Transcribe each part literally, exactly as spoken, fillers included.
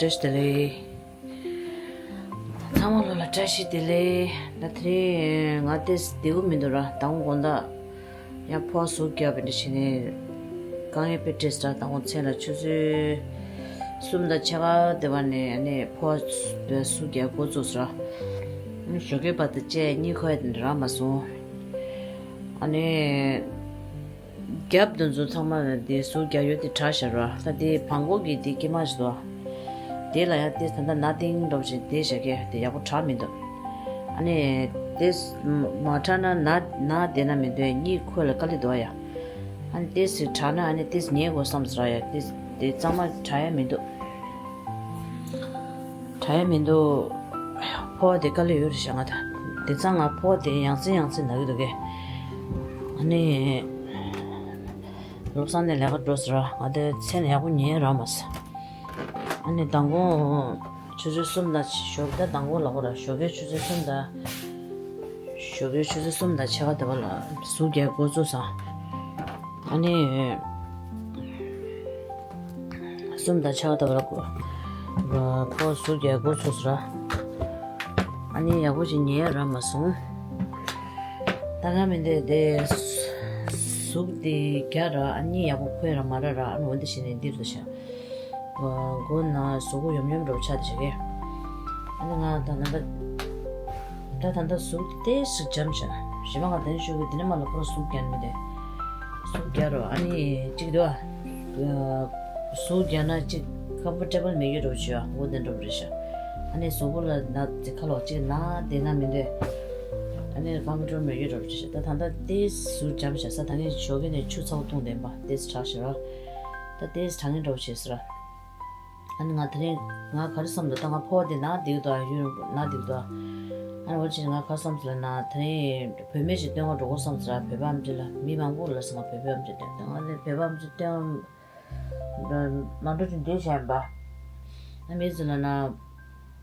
བཀྲ་ཤིས་བདེ་ལེགས། ཚང་མ་ལོ་ལ་བཀྲ་ཤིས་བདེ་ལེགས། ད་དེ་རིང་ང་ཏོག་ཙམ་བདེ་པོ་མི་འདུག་ར། མདང་དགོང་དག་ཡང་ཕོ་བ་ཟུག་རྒྱབ་པ་འདྲ་བྱས་ནས་དཀའ་ངལ་དཔེ་འཕྲད་སོང་ར། མདང་དགོང་མཚན་ལ་ཆུ་ཚོད་གསུམ་དང་ཕྱེད་ཀ་དེ་བར་ནས་ཨ་ནི་ཕོ་བ་ཟུག་རྒྱག་འགོ་བཙུགས་སོང་ར། ཞོགས་ཀས་བར་དུ་བཅད་གཉིད་ཁུག་ཡ་དེ་འདྲ་རག་མ་སོང་། ཨ་ནི། རྒྱབ་དེ་ཚོ་ཚང་མ་དེ་ཟུག་རྒྱག་ཡོད་དེ་དྲག་ཤག་ར། ད་དེ་བང་གོ་གི་དེ་དཀྱིལ་མ་ཞིག་འདུག་དེ་ལ་ཡང་དེ་ད་ལྟ་ན་ཏིང་འདྲ་བོ་ཞིག་བསྡད་བཞག་གི། དེ་ཡག་པོ་དྲག་མི་འདུག་ཨ་ནི་དེ་མ་དྲག་ན་ན་ན་བསྡད་ན་མི་འདུག་གཉིད་ཁུག་ལ་དཀའ་ལས་འདུག་ཡ། ཨ་ནི་དེ་ཟུག་དྲག་ན་ཨ་ནི་དེ་ཉལ་དགོས་བསམ་སོང་ར་ཡ། དེ་དེ་གཙང་མ་དྲག་ཡ་མི་འདུག་དྲག་ཡ་མི་འདུག་ཕོ་བ་དེ་དཀའ་ལས་ཡོད་རེད་ཤག་ང་ད་དེང་སང་ང་ཕོ་བ་དེ་ཡང་སེ་ཡང་སེ་ན་གི་འདུག་གས། ཨ་ནི། བློ་བཟང་ནས་ལས་ཀ་འགྲོ་ཟེར་ར། ང་དེ་མཚན་ཡག་པོ་ཉལ་རག་མ་སོང་། ཨ་ནི་མདང་དགོང་ཆུ་ཚོད་གསུམ་དང་ཞོགས་ཀས་མདང་དགོང་ལབ་དགོས་ར། ཞོགས་ཀའི་ཆུ་ཚོད་གསུམ་དང་། ཞོགས་ཀའི་ཆུ་ཚོད་གསུམ་དང་ཕྱེད་ཀ་དེ་བ་ལ་ཟུག་རྒྱག་འགོ་བཙུགས་སོང་། ཨ་ནི། གསུམ་དང་ཕྱེད་ཀ་དེ་བ་ལ་ཕོ་བ་ཟུག་རྒྱག་འགོ་བཙུགས་སོང་ར། ཨ་ནི་ཡག་པོ་ཞིག་ཉལ་རག་མ་སོང་། ད་ག་མི་འདུག་དེ་ཟུག་དེ་རྒྱག་ར། ཨ་གཉིད་ཡག་པོ་ཁུག་ར་མ་རག་ར། ཨ་ནི་འོ་འདི་བྱས་ནས་འདིར་དུ་བཞག་མགོ་ན་གཟུགས་པོ་ཡོམ་ཡོམ་འདྲ་བོ་ཆགས་བསྡད་བཞག་གས། ཨ་ནི་ང་ད་ད་ད་ད་ད་ཟུག་ཏོག་ཙམ་འཇམ་བཞག་གཞན་པ་ང་དེ་ནས་ཞུ་གི་དེ་ནས་མ་ལ་ཁོ་རང་ཟུག་རྒྱག་ནི་མི་འདུག་ཟུག་རྒྱག་རོགས། ཨ་ནི་གཅིག་འདུག་ཨ། ཟུག་རྒྱག་ན་གཅིག་ཁམ་ཕོར་ཊེ་བལ་མེད་རྒྱུ་འདྲ་བོ་བྱོས་ཨ། འོ་དེ་འདྲ་བོ་རེད་ཤག་ཨ་ནི་གཟུགས་པོ་ལ་ན་ཚ་ཁ་ལོག་གཅིག་ན་བསྡད་ན་མི་འདོད། ཨ་ནི་ཁམ་ཕོར་ཊེ་བལ་མེད་རྒྱུ་འདྲ་བོ་བྱོས་ཤག་ད་ད་ལྟ་ཏོག་ཙམ་ཟུག་འཇམ་ཤག་ས་ད་ངས་ཞོགས་ཀས་ནས་ཆུ་ཚ་པོ་བཏུངས་བསྡད་པ་ཏོག་ཙམ་དྲག་ཤག་ར། ད་ཏོག་ཙམ་དྲག་ངེས་འདྲ་བོ་བྱས་ཟེར་ར། ཨ་ནི་ང་དེ་རིང་ང་ག་རེ་བསམ་འདུག་ད་ང་ཕོ་བ་དེ་ན་བསྡད་ཀྱི་འདུག་ཨ། ཡུན་ན་བསྡད་ཀྱི་འདུག་ཨ། ཨ་ནི་འོ་ཅིག་ང་ག་རེ་བསམ་སོང་ལབ་ན། དེ་རིང་བུད་མེད་ཅིག་སྟོན་ག་འགྲོ་དགོས་བསམ་སོང་ར། བོད་པ་ཨམ་ཆི་ལ། མི་མང་པོ་ལ་སོང་ང་བོད་པའི་ཨམ་ཆི་སྟོན། ང་ནི་བོད་པ་ཨམ་ཆི་སྟོན་མ་འགྲོ་ཅིག་འདོད་བྱས་ཡིན་པ། ཨ་མི་ཚོ་ལབ་ན།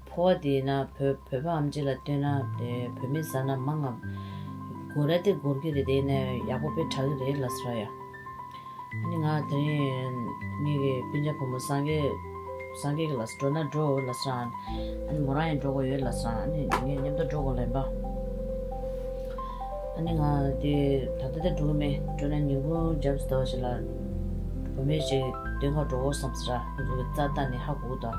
ཕོ་བ་དེ་ན་བོད་བོད་པ་ཨམ་ཆི་ལ་སྟོན་ན་དེ་བུད་མེད་ཟ་ན་མང་ང་འགོར་ར་དེ་འགོར་གི་རེད། དེ་ནས་ཡག་པོ་དཔེ་དྲག་གི་རེད་ལབ་སོང་ར་ཡ། ཨ་ནི་ང་དེ་རིང་ངེད་ཀྱི་སྤུན་ཀྱག་བུ་མོ་སངས་རྒྱས་སངས་རྒྱས་ཀྱིས་ལབ་སོང་། འགྲོ་ན་འགྲོ་ལབ་སོང་། ཨ་ནི་མོ་རང་ཡང་འགྲོ་དགོས་ཡོད་ལབ་སོང་། ཨ་ནི་ངས་མཉམ་དུ་འགྲོ་དགོས་ལབ་པ། ཨ་ནི་ང་དེ་ད་ལྟ་དེ་འགྲོ་གི་མེད། འགྲོ་ན་ཉིན་གུང་རྒྱབ་ཟེར་བ་ཞིག་ལ་བུད་མེད་ཅིག་སྟོན་ག་འགྲོ་དགོས་བསམ་ཟེར་ར། ཁོ་ཚོ་གི་རྩ་བལྟས་ནས་ཧ་གོ་གི་འདུག་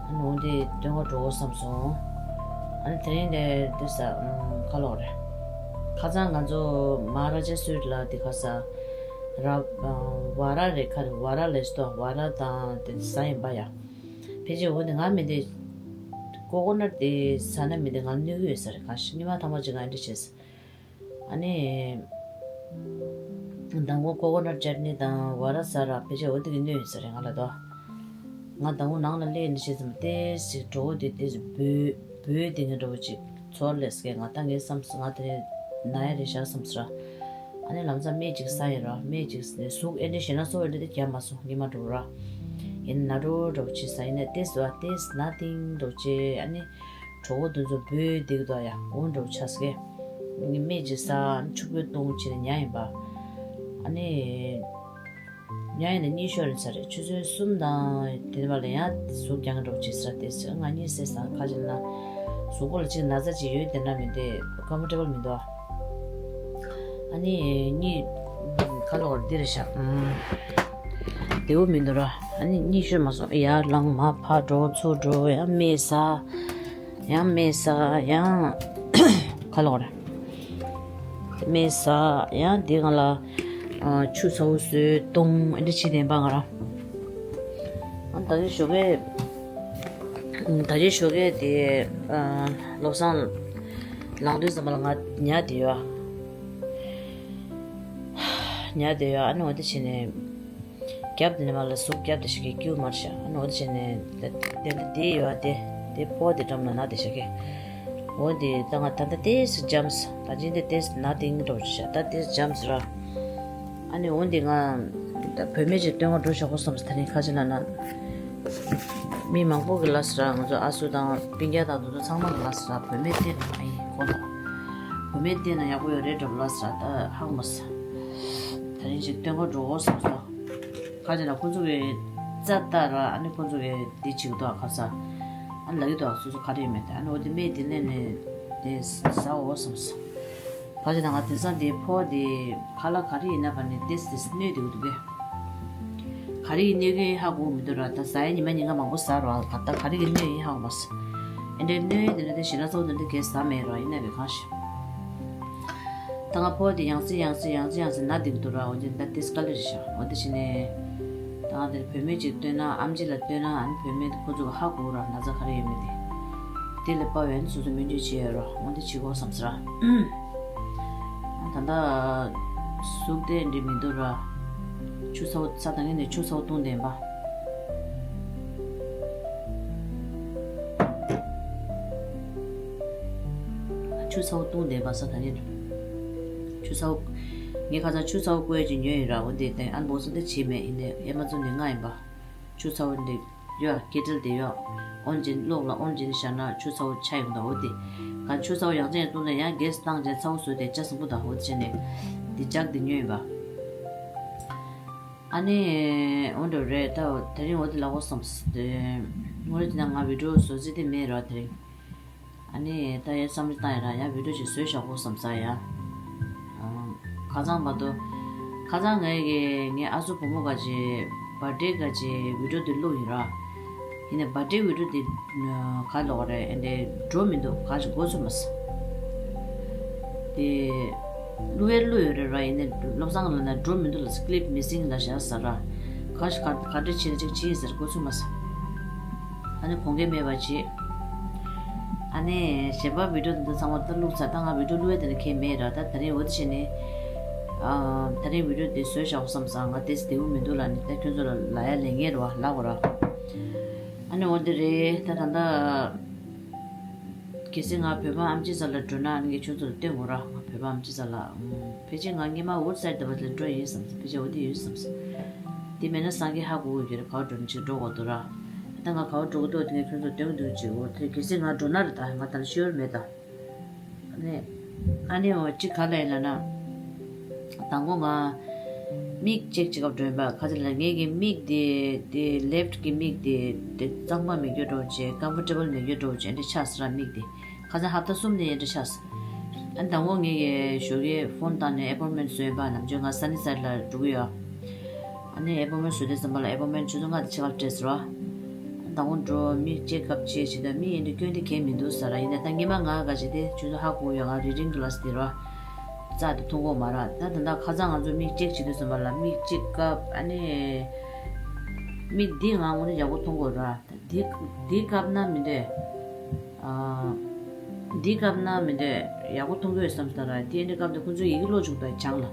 ཨ་ནི་འོ་དེ་སྟོན་ག་འགྲོ་དགོས་བསམ་སོང་། ཨ་ནི་དེ་རིང་དེ་དེ་ས་ཁ་ལོག་རེད། ཁ་སང་ང་ཚོ་མ་ཧ་ར་ཇ་སུ་ཝིཊ་ལ་དེ་ཁ་ས་ར་ཝ་ར་རེད། ཁ་རེད། ཝ་ར་ལབ་སོང་། ཝ་ར་དང་དེ་ཟ་ཡིན་པ་ཡ། ཕལ་ཆེར་འོ་དེ་ང་མི་དེ་ཀོ་ཀོ་ནཊ་དེ་ཟ་ན་མི་དེ་ང་གནོད་གི་ཡོད་ས་རེད། གང་ཞིག་ཉི་མ་ཐ་མ་ཅིག་ང་འདྲི་བྱས། ཨ་ནི། མདང་དགོང་ཀོ་ཀོ་ནཊ་ཅཊ་ནི་དང་ཝ་ར་ཟ་ར་ཕལ་ཆེར་འོ་དེ་གི་གནོད་ཡོད་ས་རེད་ང་ལ་དོ། ང་མདང་དགོང་ནང་ལ་སླེབས་ནས་བྱས་ཙམ་ཏོག་ཙམ་གྲོད་ཁོག་དེ་ཏོག་ཙམ་འབོལ་འབོལ་དེ་ངའི་འགྲོ་བ་ཅིག་ཚོར་ལས་སྐད་ང་ད་ངའི་བསམ་སོང་། ང་དེ་ན་ཡ་རེད་ཤག་བསམ་སོང་ར། ཨ་ནི་ལམ་སང་སྨན་ཅིག་ཟ་ཡིན་ར། སྨན་ཅིག་ཟ་ནས་ཟུག་ཨེ་འདྲ་ཞེད་སྣང་ཚོར་བ་འདྲ་དེ་རྒྱབ་མ་སོང་། ཉི་མ་འགྲོ་ར། ཡིན་ན་འགྲོ་འགྲོ་ཅིག་ཟ་ཡིན་ན་ཏོག་ཙམ་བ་ཏོག་ཙམ་ན་ཏིང་འགྲོ་ཅེས་ཨ་ནི། གྲོད་ཁོག་དེ་ཚོ་འབོལ་བསྡད་ཀྱི་འདུག་ཡ། འོ་འདྲ་བོ་ཆགས་སོང་། ངས་སྨན་ཅིག་ཟ། ཕྱུག་པོའི་གཏོང་བྱས་ནས་ཉལ་ཡིན་པ། ཨ་ནི། ཉལ་ཡིན་ན་གཉིད་ཤོར་ཡིན་ས་རེད། ཆུ་ཚོད་གསུམ་དང་དེ་བར་ལ་ཡང་ཟུག་རྒྱག་འདྲ་བོ་ཅིག་ཟེར་ཏེ་ཟེར། ང་གཉིད་སད་སོང་། ཁ་ཅིག་ན་གཟུགས་པོ་ལ་ཅིག་ན་ཚ་ཅིག་ཡོད་དེ་འདྲ་མི་འདུག་ཀམ་ཕོར་ཊེ་བལ་མི་འདུག་ཨ་ནི་གཉིད་ཁ་ལོག་འདི་རེད་ཤག་བདེ་པོ་མི་འདུག་ར། ཨ་ནི་གཉིད་ཤོར་མ་སོང་། ཡར་ལངས་མར་ཕར་འགྲོ་ཚུར་འགྲོ། ཡང་སྨན་ཟ། ཡང་སྨན་ཟ། ཡང་ཁ་ལོག་རེད། སྨན་ཟ། ཡང་འདི་སྒང་ལ་ཨ་ཆུ་ཚ་པོ་བཟོས་བཏུང་། ཨེ་འདྲ་བྱེད་བསྡད་པ་ང་རང་། ཨ་ད་རེས་ཞོགས་ཀས་ད་རེས་ཞོགས་ཀས་དེ་ཨ་བློ་བཟང་ལངས་དུས་ཙམ་པ་ལ་ང་ཉལ་བསྡད་ཡོད། ཉལ་བསྡད་ཡོད། ཨ་ནི་འོ་དེ་བྱས་ནས། རྒྱབ་དེ་ནས་མར་ལ་ཟུག་རྒྱབ་དེ་ཞིག་གི་སྐྱིད་པོ་མ་རེད་ཤག་ཨ་ནི་འོ་དེ་བྱས་ནས་དེ་འདྲ་བསྡད་ཡོད་དེ། དེ་ཕོ་བ་དེ་འགྲམ་ལ་ན་དེ་ཞིག་གི་འོ་དེ་ད་ང་ད་ལྟ་ཏོག་ཙམ་འཇམ་སོང་། ད་ཅིང་དེ་ཏོག་ཙམ་ན་ཏིང་འགྲོ་རེད་ཤག་ད་ཏོག་ཙམ་འཇམ་སོང་ར། ཨ་ནི་འོ་དེ་ང་ད་བུད་མེད་ཅིག་སྟོན་ག་འགྲོ་ཤག་ཁོ་བསམ་སོང་། ད་ནི་ཁ་ཅིག་ལ་ན་མི་མང་པོ་གི་ལབ་སོང་ར། ང་ཚོ་ཨ་སུ་དང་སྤུན་ཀྱག་དང་དེ་ཚོ་ཚང་མ་གི་ལབ་སོང་ར། བུད་མེད་སྟེར་ན་ཨ་ཡིན་ཁོ་ལ། བུད་མེད་སྟེར་ན་ཡག་པོ་ཡོད་རེད་འགྲོ་ལབ་སོང་ར། ད་ཧ་གོ་མ་སོང་། ད་རིང་ཅིག་སྟོན་ག་འགྲོ་དགོས་བསམ་སོང་། ཁ་ཅིག་ལ་ཁོ་ཚོ་གི་ རྩ་ལྟ་ར། ཨ་ནི་ཁོ་ཚོ་གི་དེ་བྱེད་ཀྱི་འདུག་ཨ། ཁ་ས་ཨ་ནི་ལབ་ཀྱི་འདུག་ཨ། སོ་སོ་ག་རེ་ཡོད་མེད་དེ། ཨ་ནི་འོ་དེ་སྨན་དེ་ལེན་ནས་དེ་ཟ་འོ་བསམས། ཕ་ཆེ་ད་ང་དེང་སང་དེ་ཕོ་དེ་ཁ་ལག་ག་རེ་ཡིན་ན་བ་ནས་ཏེས་ཏེས་གནོད་དེ་འདུག་གས། ག་རེ་ཡིན་གནོད་ཀྱི་ཧ་གོ་མི་འདུག་ར། ད་ཟ་ཡ་ཉི་མ་ཉིན་ག་མང་པོ་ཟ་ར། ད་ད་ག་རེ་གི་གནོད་ཡིན་ཧ་གོ་མ་སོང་། ཨེ་འདྲའི་གནོད་དེ་འདྲ་དེ་ཞེ་དྲག་ཚོགས་དེ་འདྲ་གས་ཟ་མེད་ར། ཡིན་ན་བས་གང་ཤེས། ད་ང་ཕོ་དེ་ཡང་སེ་ཡང་སེ་ཡང་སེ་ཡང་སེ་ན་འདུག་འདུག་ར། འོ་དེ་ད་ཏེས་དཀའ་ལས་རེད་ཤག་འོ་དེ་བྱས་ནས་ད་ང་དེར་བུད་མེད་ཅིག་སྟོན་ན། ཨམ་ཆི་ལ་སྟོན་ན། ཨ་ནི་བུད་མེད་དེ་ཁོ་ཚོ་གི་ཧ་གོ་ར། ན་ཚ་ག་རེ་ཡོད་མེད་དེ། དེ་ལས་པ་བས་ནི་སོ་སོ་སྨན་བཅོས་བྱེད་ཡོད་ར། འོ་དེ་བྱེད་དགོས་བསམ་སོང་ར། ད་ལྟ་གཟུགས་དེ་འདྲ་མི་འདུག་ར། ཆུ་ཚ་བོ་ཚ་ད་ངས་ནས་ཆུ་ཚ་བོ་བཏུང་བསྡད་པ། ཆུ་ཚ་བོ་བཏུང་བསྡད་པ་ས་ད་ནི། ཆུ་ཚ་བོ། ངས་ཁ་སང་ཆུ་ཚ་བོ་བསྐོལ་ཅིག་ཉོས་ཡིན་ར། འོ་དེ་དེ་ཨན་བོག་སིང་དེ་བྱས་མེད། ཡིན་ནའི་ཨེ་མ་ཛོན་ནས་མངགས་ཡིན་པ། ཆུ་ཚ་བོ་འདི་ཡོད། ཀེ་ཊལ་དེ་ཡོད། ཨོན་ཅིན་གློག་ལ་ཨོན་ཅིན་བཞག་ན་ཆུ་ཚ་བོ་ཆ་ཡོང་ད། འོ་དེ་ག་ཆུ་ཚ་བོ་ཡང་ཅན་བཏུང་ན་ཡང་གེས་བཏང་ཅན་ཚ་བོ་བཟོས་ཏེ་ཅ་སིང་པོ་ད། འོ་དེ་བྱས་ནས་འདི་ལྕགས་འདི་ཉོས་ཡིན་པ། ཨ་ནི་འོ་འདྲ་རེད། ད་དེ་རིང་འོ་དེ་ལབ་དགོས་བསམས་ཏེ། དངོས་གནས་བྱས་ན་ང་བི་ཌིའོ་བཟོ་རྩིས་དེ་མེད་ར་དེ་རིང་། ཨ་ནི་ད་ཡ་བསམ་བློ་བཏང་ཡ་ར། ཡ་བི་ཌིའོ་ཞིག་བཟོས་བཞག་དགོས་བསམ་ས་ཡ། ཨ། ཁ་སང་བར་དུ། ཁ་སང་ངས་ཀྱི་ངའི་ཨ་སོ་བུ་མོ་ག་ཅེ་བར་ཌེ་ག་ཅེ་བི་ཌིའོ་དེ་བླུགས་ཡིན་ར། ཡིན་ནའི་བར་ཌེ་བི་ཌིའོ་དེ་ག་ལོག་རེད། ཨེ་འདྲའི་འགྲོ་མི་འདུག་ག་ཅིག་འགོ་ཚུགས་མ་སོང་། དེ་བླུགས་ཡ་བླུགས་ཡོད་རེད་ར། ཡིན་ནའི་བློ་བཟང་ལ་ན་འགྲོ་མི་འདུག་ལ། ཀི་ལིབ་མི་སིང་ལ་བཞག་ཟེར་ར། ག་ཅིག་ག་ག་འདྲ་བྱས་ན་ཅིག་བྱས་ཟེར། འགོ་ཚུགས་མ་སོང་། ཨ་ནི་གོང་གེ་མེད་པ་བྱེད། ཨ་ནི་གཞན་པ་བི་ཌིའོ་དེ་ཚོ་ཚང་མ་ད་བླུགས་ཚར། ད་ང་བི་ཌིའོ་བླུགས་ཡ་དེ་ནི་ཁེལ་མེད་ར། ད་དེ་རིང་འོ་དེ་བྱས་ནས། ཨ། དེ་རིང་བི་ཌིའོ་དེ་བཟོས་བཞག་བསམ་སོང་། ང་དེ་བདེ་པོ་མི་འདུག་ལ་ནི། ད་ཁྱོད་ཚོ་ལ་ལབ་ཡ་ལས་ངེས་རེད་བ། ལབ་དགོས་ར། ཨ་ནི་འོ་དེ་རེད། ད་ད་ད། གལ་སྲིད་ང་བོད་པ་ཨམ་ཆི་ས་ལ་འགྲོ་ན་ཨ་ནི་ངས་ཁྱོད་ཚོ་ལ་སྟོན་དགོས་ར། ང་བོད་པ་ཨམ་ཆི་ས་ལ། ཨུམ། ཕལ་ཆེར་ང་སྔོན་མ་ཨའུཊ་སའིཌ་དེ་བ་ལ་འགྲོ་ཡིན་བསམ་སོང་། ཕལ་ཆེར་འོ་དེ་ཡོད་བསམ་སོང་། དེ་མེད་ན་སངས་རྒྱས་ཧ་གོ་གི་རེད། ག་བ་འགྲོ་ན་ཅིག་འགྲོ་དགོས་འདུག་ར། ད་ང་ག་བ་འགྲོ་གི་འདུག་དེ་ངས་ཁྱོད་ཚོ་སྟོན་གི་འདུག་ཅིག་འོ་དེ་གལ་སྲིད་ང་འགྲོ་ན་རེད། ད་ང་ད་ཤོར་མེད་ད། ཨ་ནི། ཨ་ནི་འོ་གཅིག་ག་ལ་ཡིན་ལབ་ན། དང་པོ་ང་མིག་ཅེག་བྱེད་སྐབས་འགྲོ་ཡིན་པ། ག་ཚོད་ལ་ངེད་ཀྱི་མིག་དེ་དེ་ལེཕཊ་གི་མིག་དེ་དེ་གཙང་མ་མེད་རྒྱུ་འགྲོ་བྱས། ཀམ་ཕོར་ཊེ་བལ་མེད་རྒྱུ་འགྲོ་བྱས། འདི་ཆགས་སོང་ར་མིག་དེ། ཁ་སང་ཧབ་ཏ་གསུམ་ནས་འདི་འདྲ་ཆགས། ཨ་ནི་དང་པོ་ངེད་ཀྱི་ཞོགས་ཀས་ཕོན་བཏང་ནས་ཨེ་པོན་མེན་བཟོས་པ། ནམ་རྒྱུན་ང་སན་ནི་སའིཌ་ལ་འགྲོ་གི་ཡོད། ཨ་ནི་ཨེ་པོན་མེན་བཟོས་དུས་ཙམ་པ་ལ་ཨེ་པོན་མེན་ཆུ་ཚོད་ལྔ་དང་ཕྱེད་ཀ་ལ་སྤྲད་ཟེར་བ། དང་པོ་འགྲོ་མིག་ཅེག་ཨབ་བྱེད་བྱེད་དུས་མིག་ཡིན་དུས་སྐྱོན་དེ་གས་མི་འདུག་ཟེར་ར། ཡིན་ན་ད་སྔོན་མ་ང་ག་ཅིག་དེ་ཆུ་ཚོད་ཧ་གོ་ཡོད། ང་རི་ཌིང་གི་ལ་སི་དེ་ར་རྩ་དེ་མཐོང་གོ་མ་ར། ད་ད་ད་ཁ་སང་ང་ཚོ་མིག་ཅེག་བྱེད་དུས་ཙམ་པ་ལ་མིག་ཅེག་ཨབ། ཨ་ནི་མིག་འདི་ང་ངོ་ནས་ཡག་པོ་མཐོང་གོ་ར། འདི་འདི་བཀབ་ན་མི་འདོད། ཨ། འདི་བཀབ་ན་མི་འདོད། ཡག་པོ་མཐོང་གི་ཡོད་བསམ་ད་ར། དེ་འདི་བཀབ་ནས་ཁོང་ཚོས་ཡི་གེ་ཀློག་བཅུག་པའི་བྱང་ལ།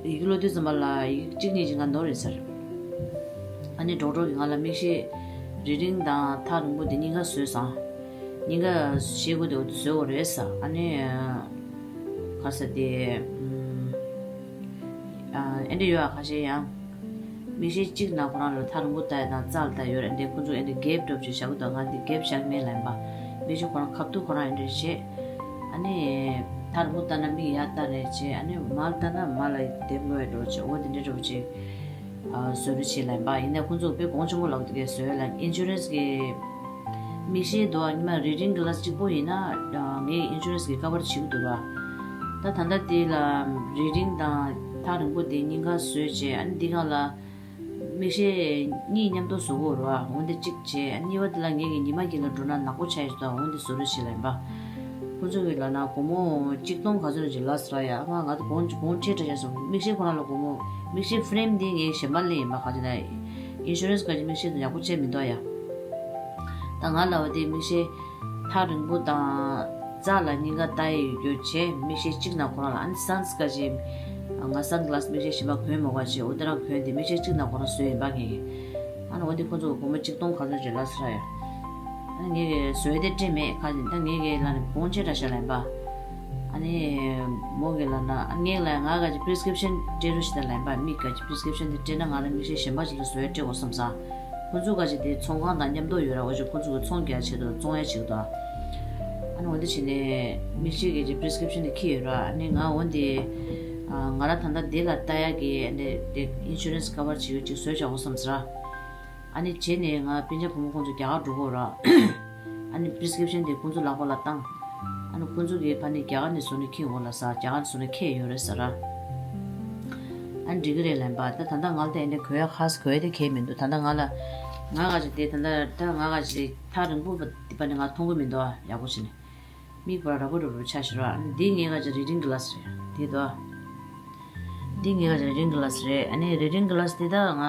ཡི་གེ་ཀློག་དུས་ཙམ་པ་ལ་ཡི་གེ་གཅིག་གཉིས་ཀྱིས་ང་ནོར་ཡོད་ས་རེད། ཨ་ནི་ཌོག་ཊར་གྱིས་ང་ལ་མིག་ཤེལ་རི་ཌིང་དང་ཐག་རིང་པོ་དེ་གཉིས་ཀ་བཟོས་སོང་། གཉིས་ཀ་ཤེལ་སྒོ་དེ་འོ་དེ་བཟོས་དགོས་རེད་ཟེར། ཨ་ནི། ག་ས་དེ། ཨ། ཨེ་འདྲ་ཡོད་ཨ། ཁ་ཤས་ཡང་། མིག་ཤེལ་གཅིག་ནང་ཁོ་རང་ལ་ཐག་རིང་པོ་ལྟ་ཡ་དང་རྩ་ལ་ལྟ་ཡ་ཡོད་རེད། འདི་ཁོ་ཚོས་ཨེ་འདྲ་གེབ་འདྲ་པོ་ཅིག་བཞག་གི་འདུག་ང་འདི་གེབ་བཞག་མེད་ལབ་ཡིན་པ། མིག་ཤེལ་ཁོ་རང་ཁ་ཐུག་ཁོ་རང་ཨེ་འདྲ་བྱེད། ཨ་ནི། ཐག་རིང་པོ་ལྟ་ན་མིག་ཡར་ལྟ་རེད་བྱེད། ཨ་ནི་མར་ལྟ་ན་མར་ལ་དེབ་ཀློག་ཡ་འདྲ་པོ་བྱེད། འོ་འདི་འདྲ་འདྲ་པོ་ཅིག་ཨ། བཟོ་རེ་བྱེད་ལབ་ཡིན་པ། ཡིན་ནའི་ཁོ་ཚོ་དཔེ་གོང་ཆེན་པོ་ལབ་འདུག་གས། བཟོ་ཡ་ལ་ཨིན་ཤུ་རན་སི་གི་མིག་ཤེལ་འདུག་ཨ། ཉི་མ་རི་ཌིང་གི་ལ་སི་གཅིག་པོ་ཡིན་ན་ངའི་ཨིན་ཤུ་རན་སི་གིས་ཀ་བར་བྱེད་ཀྱི་འདུག་ར། ད་ད་ལྟ་དེ་ལ་རི་ཌིང་དང་ཐག་རིང་པོ་དེ་གཉིས་ཀ་བཟོས་བྱས། ཨ་ནི་འདི་སྒང་ལ་མིག་ཤེལ་གཉིས་མཉམ་དུ་བཟོ་དགོས་རེད་བ། འོན་ཏེ་གཅིག་བྱས། ཨ་ནི་གཉིས་པ་དེ་ལ་ངེད་ཀྱིས་ཉི་མ་གཅིག་ལ་འགྲོ་ན་ནག་པོ་ཆགས་ཡོད་ད། འོན་ཏེ་བཟོ་རེ་བྱེད་ལབ་ཡིན་པ། ཁོ་ཚོ་གིས་ལབ་ན་སྒོར་མོ་གཅིག་སྟོང་ག་ཚོད་ཅིག་ལབ་ས་ར་ཡ། ཨ་མ་ང་ཚོ་གོང་གོང་ཆེ་དྲགས་ཤག་སོང་། མིག་ཤེལ་ཁོ་རང་ལ་སྒོར་མོ། མིག་ཤེལ་ཕེ་རེམ་འདི་ངས་གཞན་པ་ལེན་ཡིན་པ། ག་ཅི་ན་ཨིན་ཤུ་རན་སི་ག་ཅིག་མིག་ཤེལ་དང་ཡག་པོ་བྱས་མི་འདུག་ཡ། ད་ང་ལབ་པ་དེ་མིག་ཤེལ་ཐག་རིང་པོ་དང་རྩ་ལ་གཉིས་ཀ་ལྟ་ཡི་ཡོད་རྒྱུ་བྱས། མིག་ཤེལ་གཅིག་ནང་ཁོ་རང་ལ། ཨ་ནི་སན་ག་ཅིག་ང་སན་གི་ལ་སི་མིག་ཤེལ་གཞན་པ་གོན་མ་དགོས་བྱས། འོ་དེ་རང་གོན་ཏེ་མིག་ཤེལ་གཅིག་ནང་ཁོ་རང་བཟོས་ཡིན་པ་ངས། ཨ་ནི་འོ་དེ་ཁོ་ཚོ་གི་སྒོར་མོ་གཅིག་སྟོང་ག་ཚོད་ཅིག་ལབ་ས་ར་ཡ། ཨ་ནི་ངས་བཟོས་ཏེ་སྤྲད་མེད། ཁ་ཅིག་ད་ངས་ཀྱི་ལ་ནི་གོང་ཆེ་དྲགས་ཤག་ལབ་ཡིན་པ། ཨ་ནི་མོ་གིས་ལབ་ན། ཨ་ངས་ལབ་ཡ་ང་ག་ཅིག་པི་རི་སི་ཀི་རིབ་ཤན་སྤྲད་རོགས་བྱེད་དང་ལབ་ཡིན་པ། མིག་ག་ཅིག་པི་རི་སི་ཀི་རིབ་ཤན་དེ་སྤྲད་ན་ང་རང་མིག་ཤེལ་གཞན་པ་ཅིག་ལ་བཟོ་ཡ་སྤྲད་དགོས་བསམ་སོང་། ཁོ་ཚོ་ག་ཅིག་དེ་ཚོང་ཁང་དང་མཉམ་དུ་ཡོད་ར། འོ་ཅིག་ཁོ་ཚོ་གི་ཚོང་རྒྱག་ཆེད་དུ་བཙོང་ཡ་ཅིག་དང་། ཨ་ནི་འོ་དེ་བྱས་ནས་མིག་ཤེལ་གྱི་ཅིག་པི་རི་སི་ཀི་རིབ་ཤན་དེ་ཁྱེར་ཡོད་ར། ཨ་ནི་ང་འོ་དེ་ང་རང་ད་ལྟ་དེ་ལ་ལྟ་ཡ་གི་ཨ་ནི་དེ་ཨིན་ཤུ་རན་སི་ཀ་བར་བྱེད་ཡ་ཅིག་བཟོས་བཞག་དགོས་བསམ་སོང་ར། ཨ་ནི་རྗེས་ནས་ང་སྤུན་ཀྱག་བུ་མོ་ཁོང་ཚོ་རྒྱ་གར་འགྲོ་གི་ཡོད་ར། ཨ་ནི་པི་རི་སི་ཀིབ་ཤན་དེ་ཁོང་ཚོ་ལག་པ་ལ་བཏང་། ཨ་ནི་ཁོང་ཚོ་གིས་ཕ་ནི་རྒྱ་གར་ནས་བཟོ་ནས་འཁྱེར་ཡོང་ལབ་ས། རྒྱ་གར་ནས་བཟོ་ནས་འཁྱེར་ཡོད་རེད་ཟེར་ར། ཨ་ནི་འགྲིག་གི་རེད་ལབ་པ། ད་ད་ལྟ་ང་ལ་ད་ཨེ་འདྲ་གོ་ཡ་ཁ་གོ་ཡ་དེ་གས་མི་འདུག་ད་ལྟ་ང་ལ་ང་ག་ཅིག་དེ་ད་ལྟ་ད་ང་ག་ཅིག་ཐག་རིང་པོ་བ་དེ་ཕ་ནི་ང་མཐོང་གི་མི་འདུག་ཨ་ཡག་པོ་བྱས་ནས། མིག་བར་ར་པོ་རུ་རུ་ཆ་ཞིག་ར། ཨ་ནི་འདི་ངའི་ག་ཅིག་རི་ཌིང་གི་ལ་སི་རེད་དེ་དོ། འདི་ངའི་ག་ཅིག་རི་ཌིང་གི་ལ་སི་རེད། ཨ་ནི་རི་ཌིང་གི་ལ་སི་དེ་ད་ང་